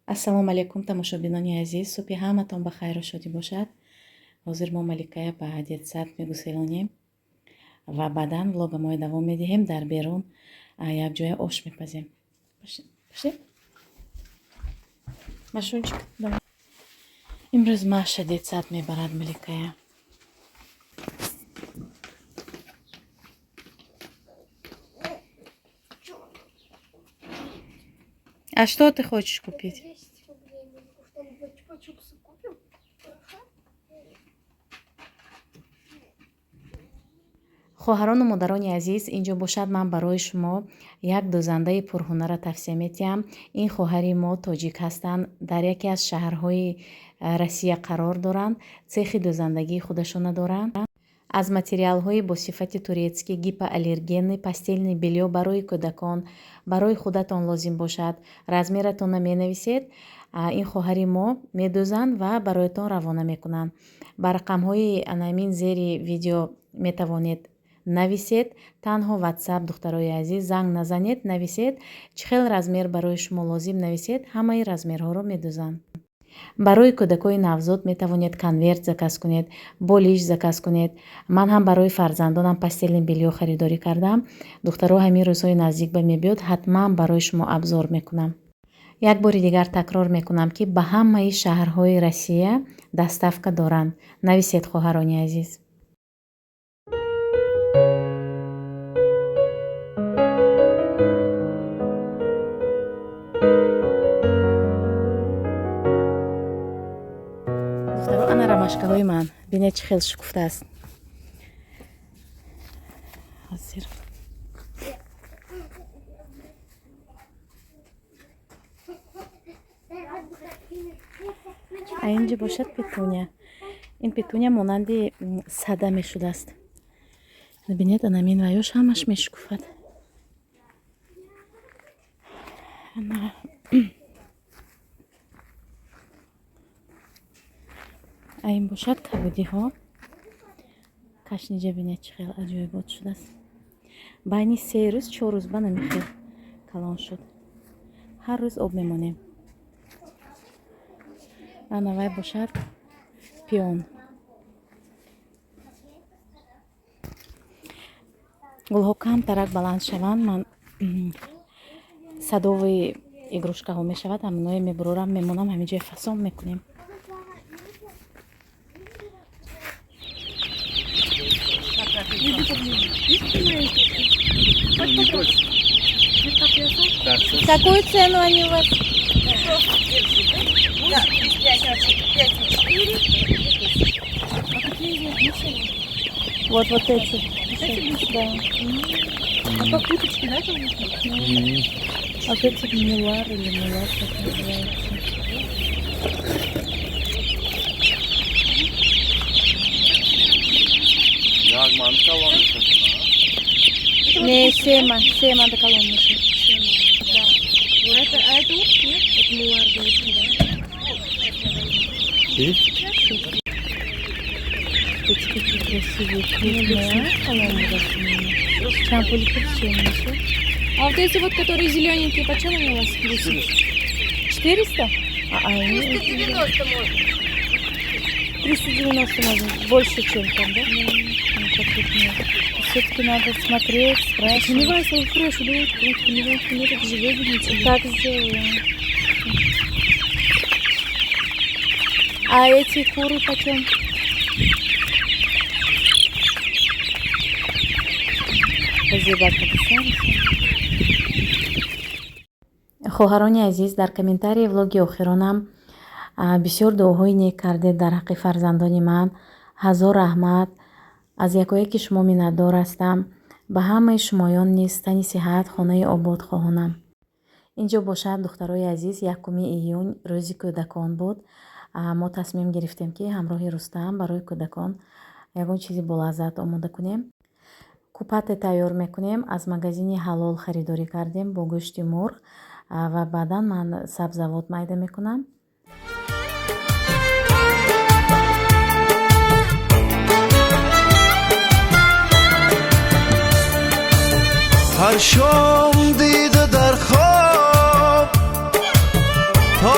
Ассалому алайкум, тамошобинони азиз, субҳи ҳаматон ба хайру шодӣ бошад. Ҳозир мо Маликая ба детсад мегуселонем ва баъдан влогамоя давом медиҳем. Дар берун якҷоя ош мепазем. Пошли. Машунчик, давай. Имрӯз Маша детсад мебарад Маликая. А что ты хочешь купить? 200 рублей. Мы там два чупа-чупса купим. Хорошо? Хоҳарону модарони азиз, инҷо бошад, ман барои шумо як дӯзандаи пурҳунарра тавсия медиҳам. Ин хоҳари мо тоҷик ҳастанд, дар яке аз шаҳрҳои Россия қарор доранд, цехи дӯзандагии худашона доранд. Аз материалҳои бо сифати турецкий, гипоаллергенный постельное бельё барои кӯдакон, барои худатон лозим бошад, размератонро менависед, ин хоҳари мо медӯзанд ва бароятон равона мекунанд. Ба рақамҳои анамин зери видео метавонед нависед, танҳо WhatsApp, духтарои азиз, занг назанед, нависед, чӣ хел размер барои шумо лозим нависед, ҳамаи размерҳоро медӯзанд. Барои кӯдакои навзод метавонед конверт заказ кунед, болиш заказ кунед. Ман ҳам барои фарзандонам постельное бельё харидорӣ кардам. Духтаро, ҳамин рӯзҳои наздик ба мебиёд, ҳатман барои шумо обзор мекунам. Як бори дигар такрор мекунам, ки ба ҳамаи шаҳрҳои Россия доставка доранд. Нависед, хоҳарони азиз. Духтаро, ана ромашкаҳои ман, бинед, чӣ хел шукуфтааст. Ҳозир а инҷо бошад петуния. Ин петуния монанди сада мешудааст. Бинед, анамин ваёш ҳамаш мешукуфад. Ана а ин бошад кабудиҳо. Кашниҷа бинед, чӣ хел аҷоибот шудааст. Байни 3 рӯз, 4 рӯз ба намихел калон шуд. Ҳар рӯз об мемонем. Ана вай бошад пион. Гулҳо камтарак баланд шаванд, ман садовый игрушкаҳо мешавад, ҳаминое мебурорам, мемонам, ҳамин ҷоя фасон мекунем. Какую цену они у вас? Да, 5,4. А какие из них гуси? Вот, вот эти. Эти гуси? Да. А как уточки, да, там? А вот эти милар или милар, как называется. Яг манта. Не, сема, сема до колонны. Да. Это, а это утки, нет? Это мулар, да? И? Эти какие красивые крупные. Чампули. А вот эти вот, которые зелененькие, почем они у вас? Гуси? 400? А, 390 можно. 390 можно. Больше, чем там, да? Ну, как тут нет. Все-таки надо смотреть, спрашивать. Не свою фрешу, да, утку, не нет, это же выгоднее тебе. Так сделаем. А эти куры почем? Зебак написали. Хоҳарони азиз, дар комментарии влоги охиронам бисёр дуоҳои нек кардед дар ҳаққи фарзандони ман. Ҳазор раҳмат, аз якояки шумо миннатдор ҳастам. Ба ҳамаи шумоён низ тани сиҳат, хонаи обод хоҳонам. Инҷо бошад, духтарои азиз, 1 июн рӯзи кӯдакон буд. Мо тасмим гирифтем, ки ҳамроҳи Рустам барои кӯдакон ягон чизи болаззат омода кунем. Купате тайёр мекунем. Аз магазини Ҳалол харидорӣ кардем бо гӯшти мурғ ва баъдан ман сабзавот майда мекунам. Ҳар шом дида дар хоб то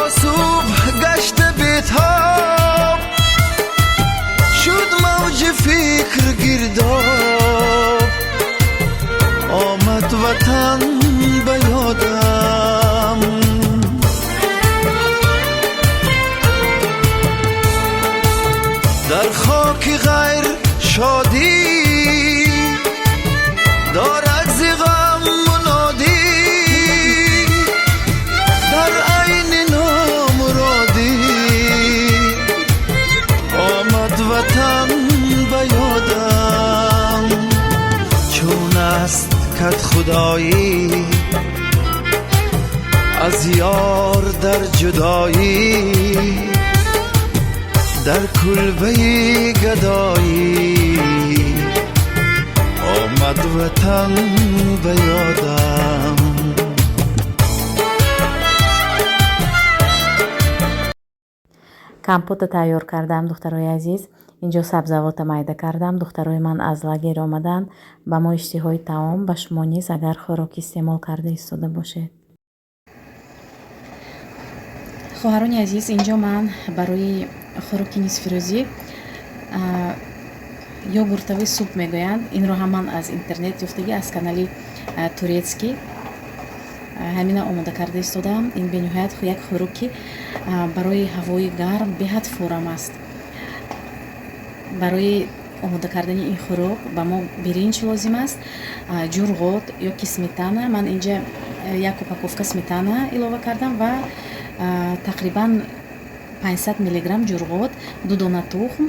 ҷудоӣ, аз ёр дар ҷудоӣ, дар кулбаи гадоӣ омад ватан ба ёдам. Компота тайёр кардам, духтарои азиз. Инҷо сабзавота майда кардам. Духтарои ман аз лагер омаданд, ба мо иштиҳои таом, ба шумо низ, агар хӯрок истеъмол карда истода бошед. Хоҳарони азиз, инҷо ман барои хӯроки нисфирӯзӣ йогуртовый суп мегӯянд. Инро ҳам ман аз интернет ёфтагӣ, аз канали турецкий ҳамина омода карда истодаам. Ин бениҳоят як хӯроки барои ҳавои гарм беҳад форам аст. Барои омода кардани ин хӯрок ба мо биринҷ лозим аст, ҷурғот ё ки сметана. Ман инҷа як упаковка сметана илова кардам ва тақрибан 500 миллиграмм ҷурғот, 2 дона тухм,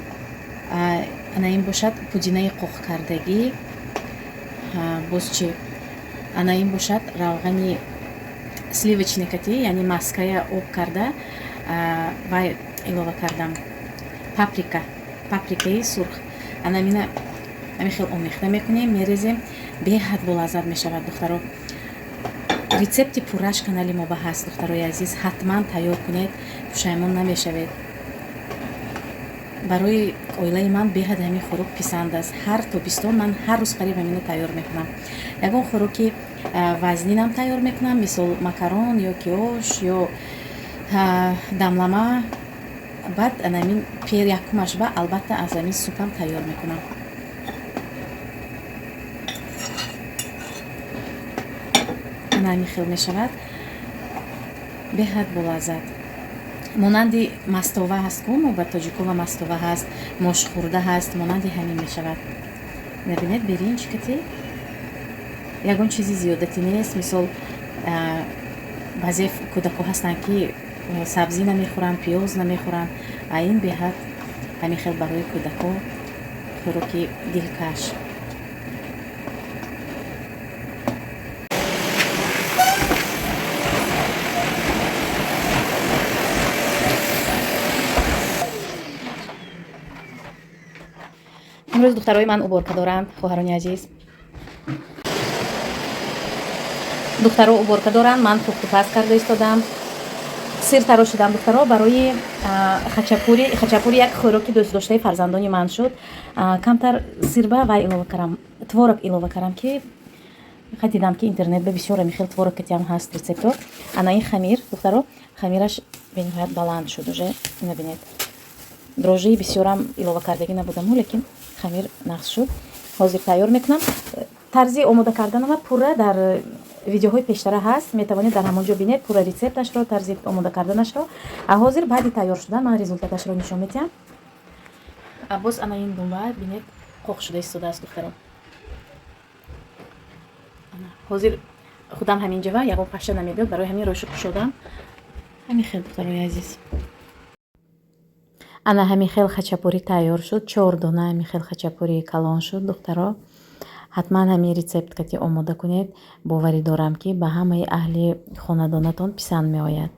ана ин бошад пудинаи қоқкардагӣ, боз чи, ана ин бошад равғани сливочный кати, яъне маская об карда вай илова кардам, паприка, паприкаи сурх. Ана мина ҳамин хел омехта мекунем, мерезем, беҳад болаззат мешавад, духтаро. Рецепти пурраш канали мо ба ҳаст, духтарои азиз, ҳатман тайёр кунед, пушаймон намешавед. Барои оилаи ман беҳад ҳамин хӯрок писанд аст. Ҳар тобистон ман ҳар рӯз қариб ҳамина тайёр мекунам. Ягон хӯроки вазнинам тайёр мекунам, мисол макарон ё ки ош ё дамлама, баъд анамин пер якумаш ба албатта аз ҳамин супам тайёр мекунам. Ана ҳамин хел мешавад, беҳад болаззат, монанди мастова ҳаст ку, мо ба тоҷикова мастова ҳаст, мошхӯрда ҳаст, монанди ҳамин мешавад. Мебинед, биринҷ кати ягон чизи зиёдатӣ нест. Мисол, баъзе кӯдако ҳастанд, ки сабзӣ намехӯранд, пиёз намехӯранд, а ин беҳад ҳамин хел барои кӯдако хӯроки дилкаш. Имрӯз духтарои ман уборка доранд, хоҳарони азиз. Духтаро уборка доранд, ман пухтупаз карда истодам, сир тарошидам, духтаро, барои хачапури. Хачапури як хӯроки дӯстдоштаи фарзандони ман шуд. Камтар сирба вай илова кардам, творог илова кардам, ки дидам, ки интернет ба бисёр ҳамин хел творог катиам ҳаст рецепто. Ана ин хамир, духтаро, хамираш бениҳоят баланд шуд уже, ина бинед. Дрожжии бисёрам илова кардагӣ набудаму, лекин хамир нағз шуд. Ҳозир тайёр мекунам. Тарзи омода карданама пурра дар видеоҳои пештара ҳаст, метавонед дар ҳамон ҷо бинед пурра рецепташро, тарзи омода карданашро. А ҳозир баъди тайёр шудан ман результаташро нишон медиҳам. А боз ана ин думба, бинед, қоқ шуда истодааст, духтаро. Ҳозир худам ҳамин ҷава, ягон паша намебиёд, барои ҳамин рошу кушодам. Ҳамин хел, духтарои азиз, ана ҳамин хел хачапурӣ тайёр шуд. Чор дона ҳамин хел хачапурии калон шуд. Духтаро, ҳатман ҳамин рецепт кати омода кунед, боварӣ дорам, ки ба ҳамаи аҳли хонадонатон писанд меояд.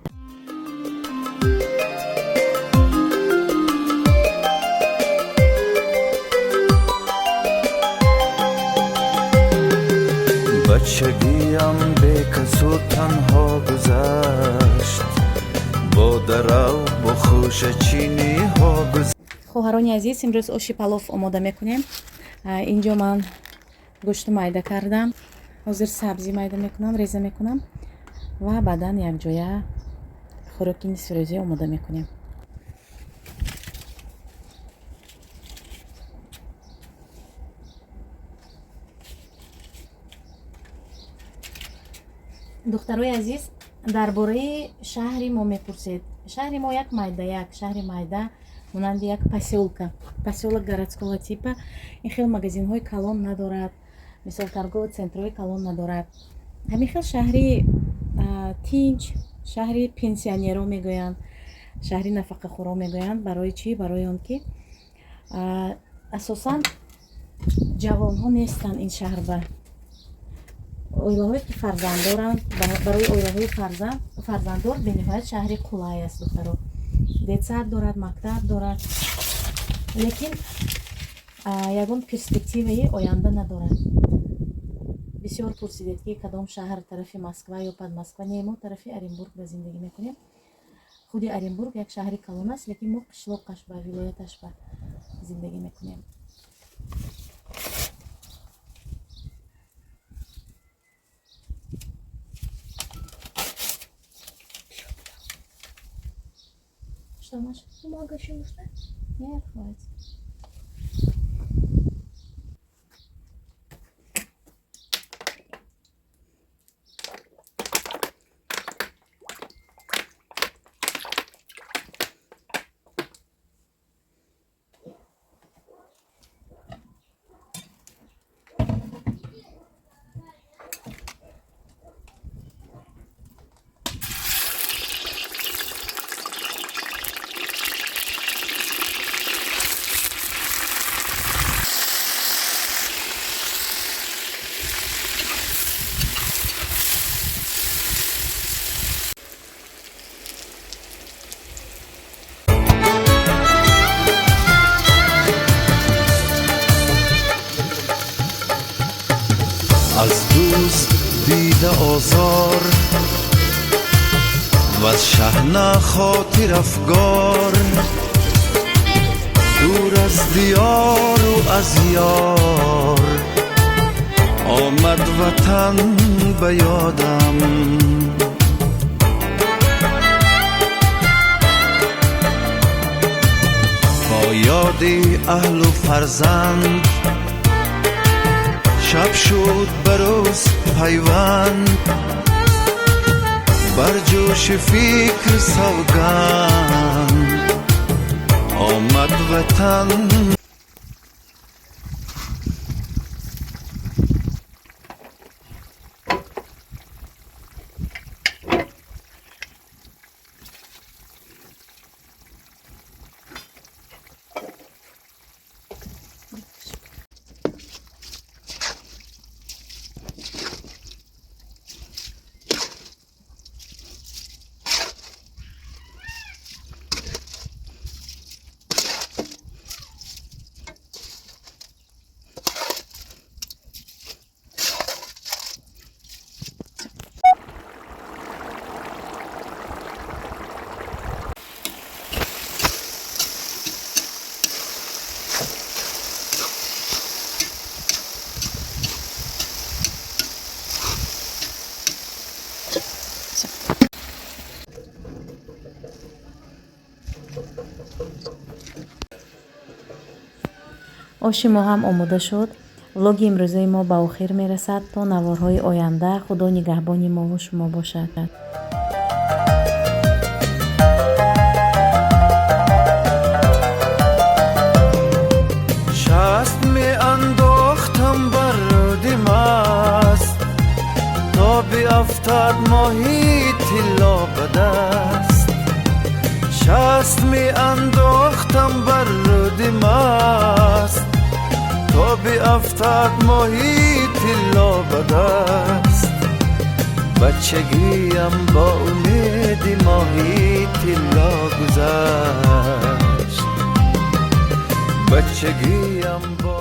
Бачагиам бекасу танҳо гузашт, бо дарав, бо хӯшачиниҳо. Хоҳарони азиз, имрӯз оши палов омода мекунем. Инҷо ман гӯшту майда кардам, ҳозир сабзӣ майда мекунам, реза мекунам ва баъдан якҷоя хӯроки нисфирӯзӣ омода мекунем. Духтарои азиз, дар бораи шаҳри мо мепурсед. Шаҳри мо як майда, як шаҳри майда, монанди як посёлка, посёлок городского типа. Ин хел магазинҳои калон надорад, мисол торговый центрҳои калон надорад. Ҳамин хел шаҳри тинч, шаҳри пенсионерҳо мегӯянд, шаҳри нафақахӯро мегӯянд. Барои чӣ? Барои он ки асосан ҷавонҳо нестанд ин шаҳр ба. Оилаҳое ки фарзанддоранд, барои оилаҳои фарзанддор бениҳоят шаҳри қулай аст, духтаро. Детсад дорад, мактаб дорад, лекин ягон перспективаи оянда надорад. Бисёр пурсидед, ки кадом шаҳр, тарафи Москва ё Подмосква. Не, мо тарафи Оренбург ба зиндагӣ мекунем. Худи Оренбург як шаҳри калон аст, лекин мо қишлоқаш ба, вилояташ ба зиндагӣ мекунем. Что, Маша? Бумага еще нужна? Нет, хватит. Аз дӯст дида озор ваз шаҳна хотир афгор, дур аз диёру аз ёр омад ватан ба ёдам. Бо ёди аҳлу фарзанд шаб шуд ба рӯз пайванд, бар ҷӯши фикр савганд омад ватан. Оши мо ҳам омода шуд. Влоги имрӯзаи мо ба охир мерасад. То наворҳои оянда Худо нигаҳбони мову шумо бошад. Шаст меандохтам бар руди маст, то биафтад моҳи тилло ба даст. Шаст меандохтам бар руди маст, то биафтад моҳи тилло ба даст. Бачагиям бо умеди моҳи тилло гузашт, бачагиям бо